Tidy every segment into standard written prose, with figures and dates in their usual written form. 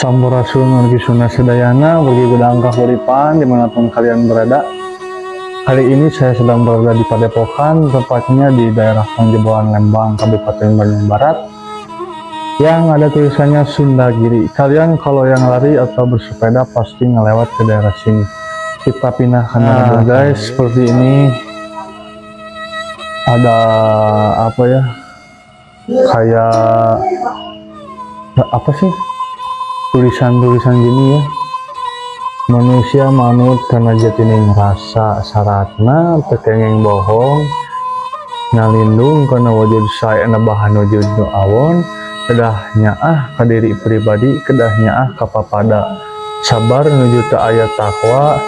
Sampurasun wargi Sunda sadayana, wargi Gudang Kahuripan dimanapun kalian berada. Kali ini saya sedang berada di Padepokan, tepatnya di daerah Pangjebolan, Lembang, Kabupaten Bandung Barat, yang ada tulisannya Sunda Giri. Kalian kalau yang lari atau bersepeda pasti ngelewat ke daerah sini. Kita pindah kamera dulu, guys, seperti ini. Ada apa ya? Kayak apa sih? Tulisan-tulisan gini ya. Manusia manut kana jatining rasa, syaratna teu kenging bohong, ngalindung kana wujud sae, nebahan wujud nu awon, kedah nyaah ka diri pribadi, kedah nyaah ka papada, sabar nuju teu aya takwa,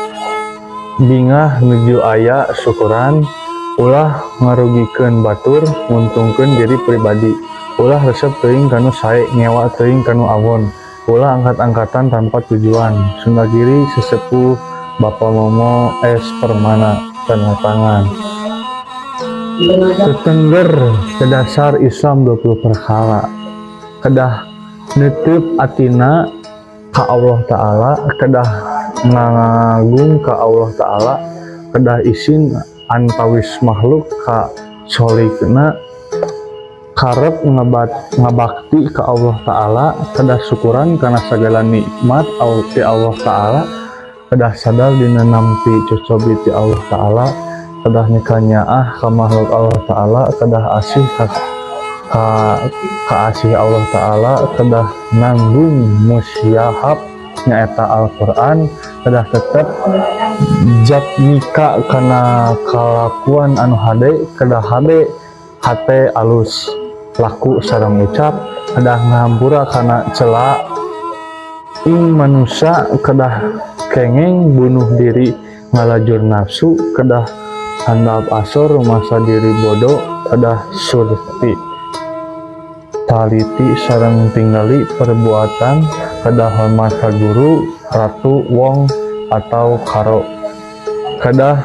bingah nuju aya syukuran, ulah ngarugikeun batur, nguntungkeun diri pribadi, ulah resep teuing kanu sae, ngewa teuing kanu awon, ulah angkat-angkatan tanpa tujuan. Sunda Giri, sesepuh Bapak Momo S Permana, tanda tangan. Tetengger ke dasar Islam 20 perkara, kedah nutup atina ka Allah Ta'ala, kedah ngagung ka Allah Ta'ala, kedah isin antawis makhluk ka solikna, karep ngabakti ke Allah Ta'ala, kedah syukuran karena segala nikmat ti Allah Ta'ala, kedah sadar dina nampi cocobi ti Allah Ta'ala, kedah nyaah ka makhluk Allah Ta'ala, kedah asih ka asih Allah Ta'ala, kedah nanggung mushaf nyaeta Al-Quran, kedah tetep jatmika kana kalakuan anu hade, kedah hade hate, alus laku sareng ucap, kedah ngahampura kana cela ing manusia, kedah kenging bunuh diri ngalajur nafsu, kedah handap asor rumasa diri bodoh, kedah surti taliti sareng tinggali perbuatan, kedah hormat ka guru, ratu, wong atau karo, kedah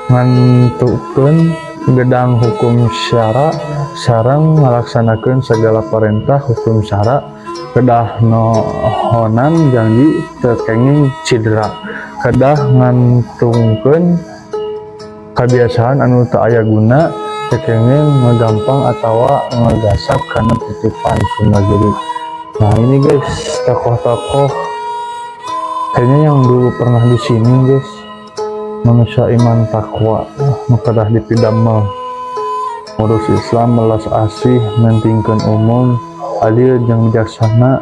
ngantukeun gedang hukum syara sareng ngalaksanakeun segala perintah hukum syara, kedah nohonan janji, teu kenging cidera, kedah ngantungkeun kebiasaan anu teu aya guna, teu kenging ngegampang atawa ngegasak kana titipan Sunda Giri. Nah, ini guys, tokoh-tokoh kayaknya yang dulu pernah di sini, guys. Manusia iman takwa nu kedah dipidamel, ngurus Islam, melas asih, mentingkeun umum, adil jeung bijaksana.